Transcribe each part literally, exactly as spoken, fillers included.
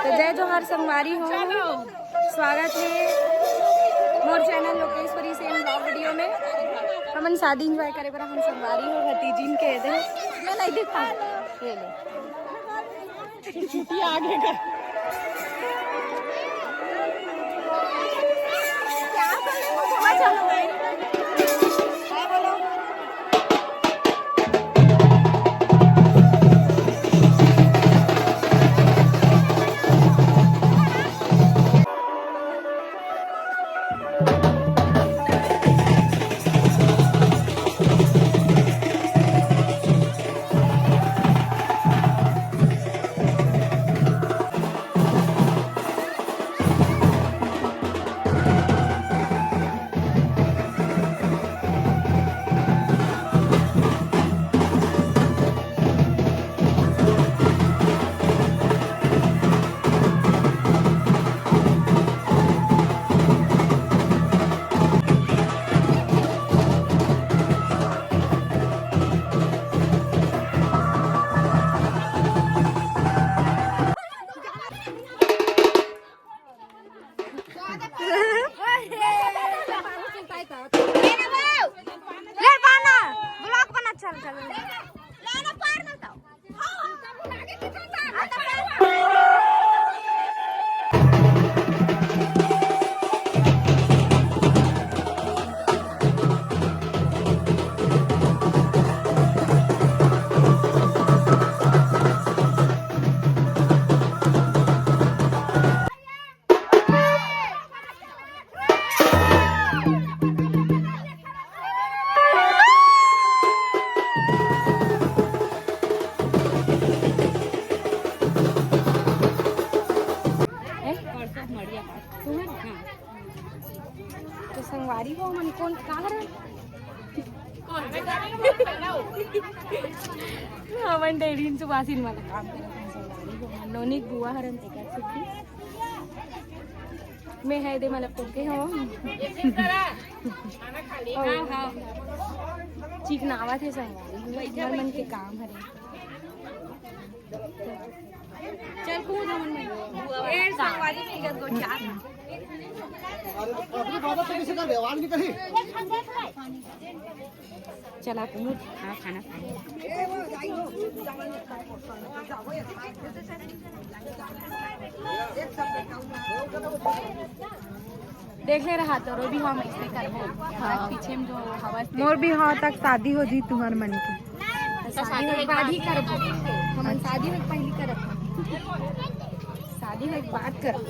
तो जय जोहार संगवारी हो, स्वागत हे मोर channel Lokeshwari Sen blog video में। हमन शादी एंजॉय करे बर हमन संगवारी हो भतीजिन के दे। मैं नहीं देख पाऊँ, ये ले। छुट्टी आगे का। ले पाना, ब्लॉग बना, चल, चल। तो संगवारी हो, हमन कोन कहाँ हरन? हमन डेढ़ दिन सुबासिन वाला काम करत हन संगवारी हो। हमन नोनी के बुआ हरन, तेकर छुट्टी। मैं है दे, मतलब, कोके हो। हाँ, हाँ। चिकनावत हे संगवारी हो, हमर मन के काम हरे। चल कूद हमन में। ए, संगवारी नहीं कर दो चार। अरे बाबा, तो किसी का व्यवहार नहीं करी। चला कूद, हाँ, खाना खाए। देख ले रहा तोरो भी हम ऐसे करबो। हाँ। पीछे में जो हवा से मोर भी हाँ तक शादी हो जी तुम्हार मन की। तो शादी होए के बाद ही करबो। हमन शादी होए के पहली करब। शादी होए के बाद करब।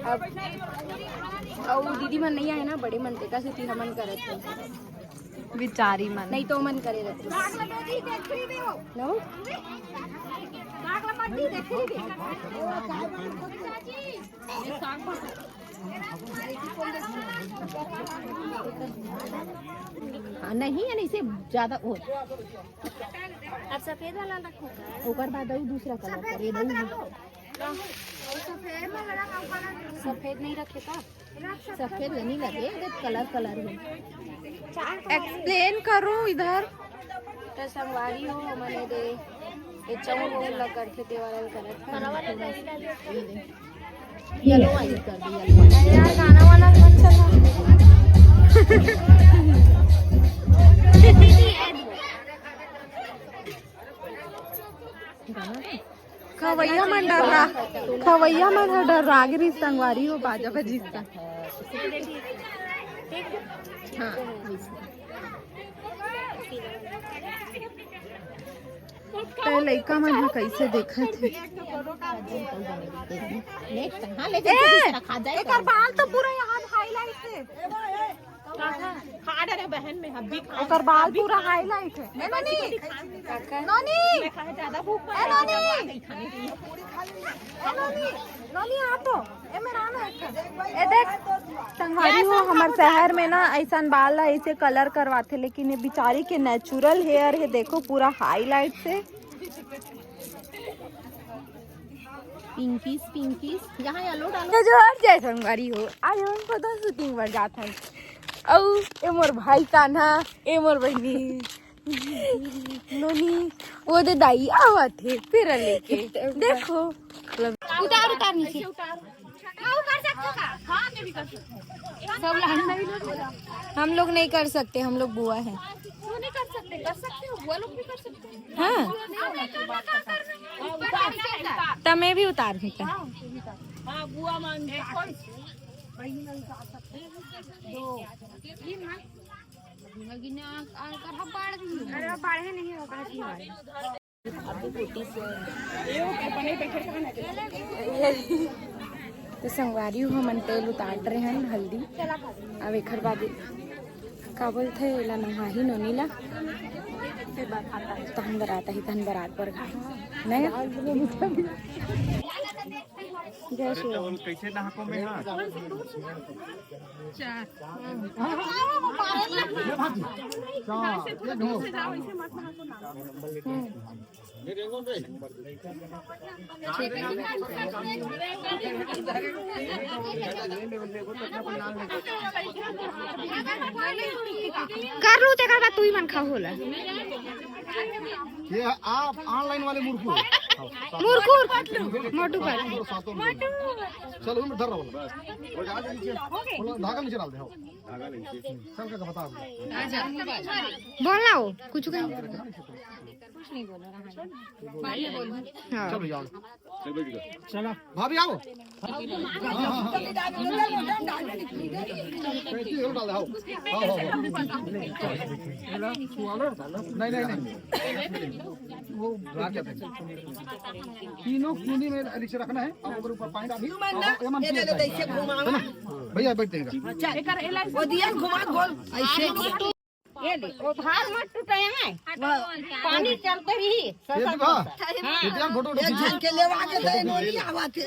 अब अउ दीदी मन नहीं आए ना, बड़े मन तेका सेती हमन करत हन। बिचारी मन। नहीं तो मन करे रहते। नो? हाँ, नहीं है ना, इसे ज्यादा हो। अब सफेद वाला रखो का? ओकर बाद अउ दूसरा कलर करे, सफेद नहीं रखे का? सफेद नहीं लगे, देख कलर कलर है। एक्सप्लेन करो इधर। तो संगवारी हो, हमन ए दे, ए चौक वो लग करके देवाल करत हन। ये लो, ये कर दो, ये लो। यार, गाना वाला कौन सा था? गाना? खवैया मन डर्रा, खवैया मन ह डर्रा गे रिहिस संगवारी हो, बाजा बजिस त। हाँ, ते लइका मन ह कइसे देखत हे। नेक्स्ट, हाँ, ले ए, जा, खा जाए। एकर बाल तो पूरा यहाँ हाईलाइट हे। खा डरे बहन में, अभी खा। ओकर बाल पूरा हाईलाइट है। ए नोनी, नोनी, ए नोनी, ए नोनी, नोनी आ तो, ए मेरा ना एक। ए देख, संगवारी हो, हमर शहर में ना ऐसन बाल ला ऐसे कलर करवाथे, लेकिन ये बिचारी के नेचुरल हेयर है, देखो पूरा हाईलाइट से। पिंकीस, पिंकीस, यहाँ येलो डालो। तो जो हट जाए संगवारी हो, आज हम फोटो शूटिंग बर जात हन। अउ ए मोर भाई कान्हा, ए मोर बहिनी नोनी, वो दे दाई आवत हे फेरा लेके। देखो, उतार, उतार नीचे। उतार। हाँ, उतार सकते हो का? हाँ, मैं भी कर सकती हूँ। सब लाइन में भी लोग। हम लोग नहीं कर सकते, हम लोग बुआ हैं। क्यों नहीं कर सकते? कर सकते हो, बुआ लोग भी कर सकते हैं। हाँ। हाँ, मैं कर सकती हूँ। त मैं भी उतार दूँ का? हाँ, बुआ मान। अरे, बाढ़े नहीं होगा। तो संगवारी हो, हमन तेल उतार रहे हन हल्दी। अब एखर बाद का बोलथे, एला नहाही नोनी ला, तहन बरात आही, तहन बरात पर घाट नहीं। जय श्री राम। कैसे नहाको में? हाँ। चार। कर लू, तेकर बाद तू ही मन खाओ होला। ये आप ऑनलाइन वाले मुरकुर। मुरकुर। मोटू पाटलू। चलो, हम धर रहा हूँ। धागा नीचे डाल दे, हाँ। चल के बता। बोल ना, वो कुछ कहीं। कुछ नहीं बोला। हाँ। चल भैया। चला। भाभी आओ। हाँ, हाँ, हाँ। डाल दे, आओ। आओ, आओ, आओ। नहीं, नहीं, नहीं। वो तीनों कुंडी में नीचे रखना है। और ऊपर पानी डाल। ये ले, ले, इसे घुमाओ। भैया बैठ जाएगा। वो दिया घुमा गोल। ऐसे। ये ले, वो भार मत टूटे है। पानी चलते रही। ये भी बा? हाँ। ये तो यार फोटो उठा। एक झन के लेवा के दे, नोनी आवा के।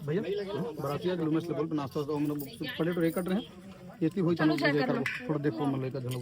भैया, बरातिया के लुमेस ले बोल, नाश्ता तो हम लोग पहले तो ये कट रहे हैं। ये ती होई चलो, थोड़ा देखो, मन लेकर चलो।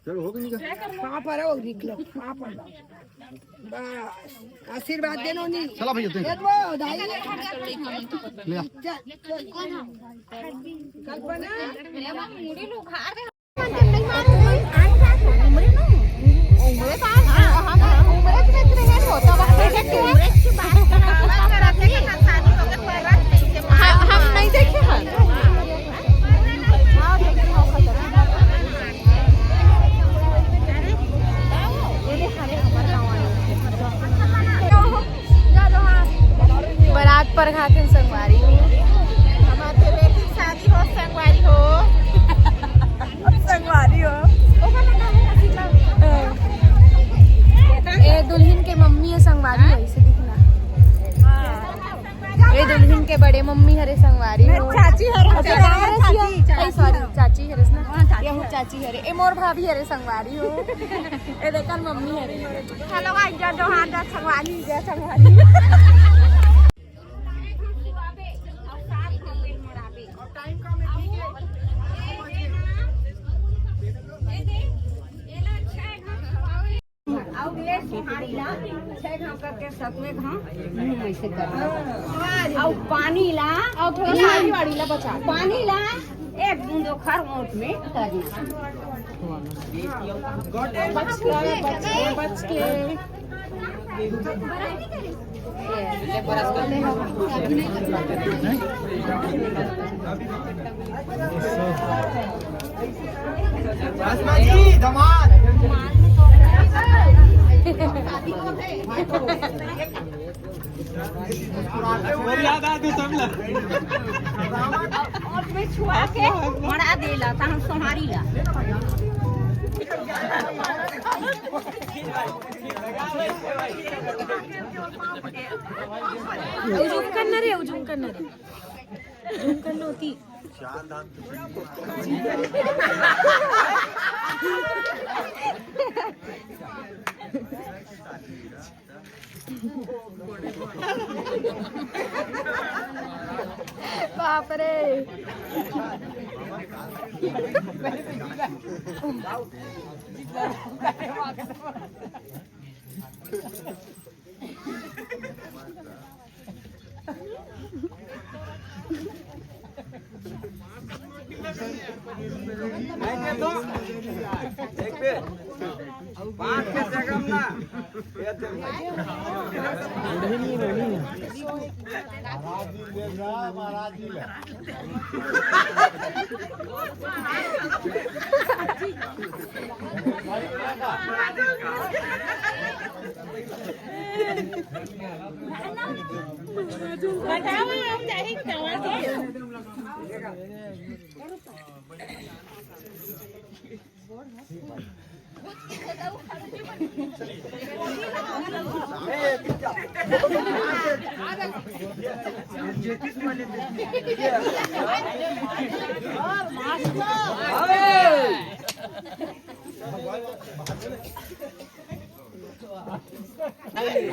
चलो, हो गई। पापा रहो, निकलो, पापा। बस, आशीर्वाद दे नोनी। चला भैया, दे। दे दो, दाई। ले आ। चल, चल। कल्पना। हम नहीं देखे हैं। बरात पर खाते संगवारी हो। हमारे बेटी शादी हो संगवारी हो। संगवारी हो। ए दुल्हन के मम्मी है संगवारी हो, इसे दिखना। ए दुल्हन के बड़े मम्मी हरे संगवारी हो। चाची हरे, चाची, चाची। ए, sorry, चाची हरे ना। हाँ, चाची हरे। चाची हरे। ए मोर भाभी हरे संगवारी हो। ए देखन मम्मी हरे। Hello guys, जय जोहार, जय संगवारी, जय संगवारी। अउ ये सोहारी ला छह घाव करके सतवें घाव मुंह में से कर। अउ पानी ला अउ थोड़ा साड़ी वाड़ी ला बचा। पानी ला एक बूंद ओखर ओंठ में कर। बच के, बच के, बच के। आसमा जी, दामाद। याद आ तू सब ला। और में छुआ के मड़ा देला, त हम सोहारी ला। उजुम करना रे, उजुम करना रे, उजुम करना होती। बाप रे। पाँच के जगह ना। ये तो भाई। महाराज जी ले जा, महाराज जी ले। बताओ, हम जाही कहाँ से?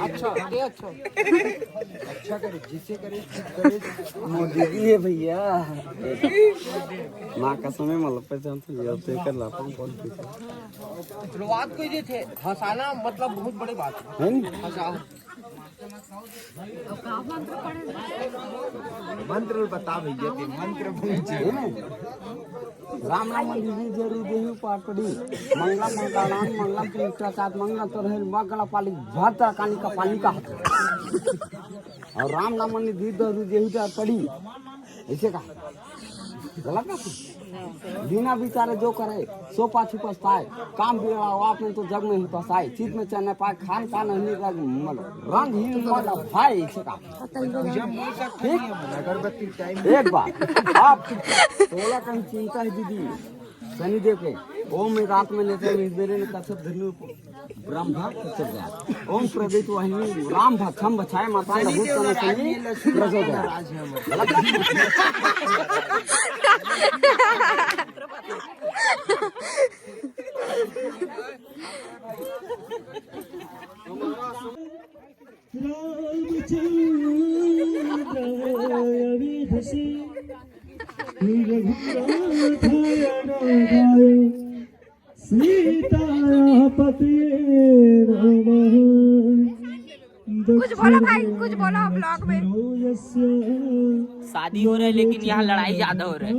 अच्छा, ये अच्छा। अच्छा करे, जिसे करे, ठीक करे। मोदी जी है भैया। माँ कसम है, मतलब, पैसे हम तो ये होते कर लाता हूँ, बहुत पैसे। शुरुआत कोई जे थे, हंसाना मतलब बहुत बड़ी बात है। है नी? हंसा। मंत्र बता भैया, ते मंत्र बोल। है ना? राम नाम मंदिर जरूर देही पाटड़ी। मंगलम मंगलानाम मंगलम पुष्टकात मंगलम तो रहे मगला पाली भद्र काली का पाली का हाथ। और राम नाम मंदिर जरूर देही पाटड़ी। ऐसे का? गलत ना? बिना विचारे जो करे, सो पाछू पछताए। काम बिगड़ा हो आपने तो जग में ही फंसाए। चित में चैन न पाए, खान का नहीं रंग, मतलब, रंग ही मत भाई, इसे का। ठीक? अगरबत्ती टाइम। एक बार आप तोला कहीं चिंता है दीदी, शनिदेव के। ओम में रात में लेते हैं, इस बेरे ने कश्यप धनु ब्रह्मा चल गया। ओम प्रदीप वाहिनी राम भक्षम बचाए माता लघु शनि शनि प्रचोदयात्। रामचंद्राय वेधसे रघुनाथाय नाथाय सीताया पतये नमः। कुछ बोलो भाई, कुछ बोलो आप vlog में। शादी हो रहा है, लेकिन यहाँ लड़ाई ज्यादा हो रहा है।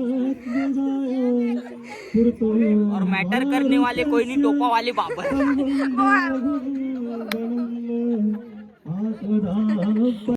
और मैटर करने वाले कोई नहीं, टोपा वाले बाबर। वाह।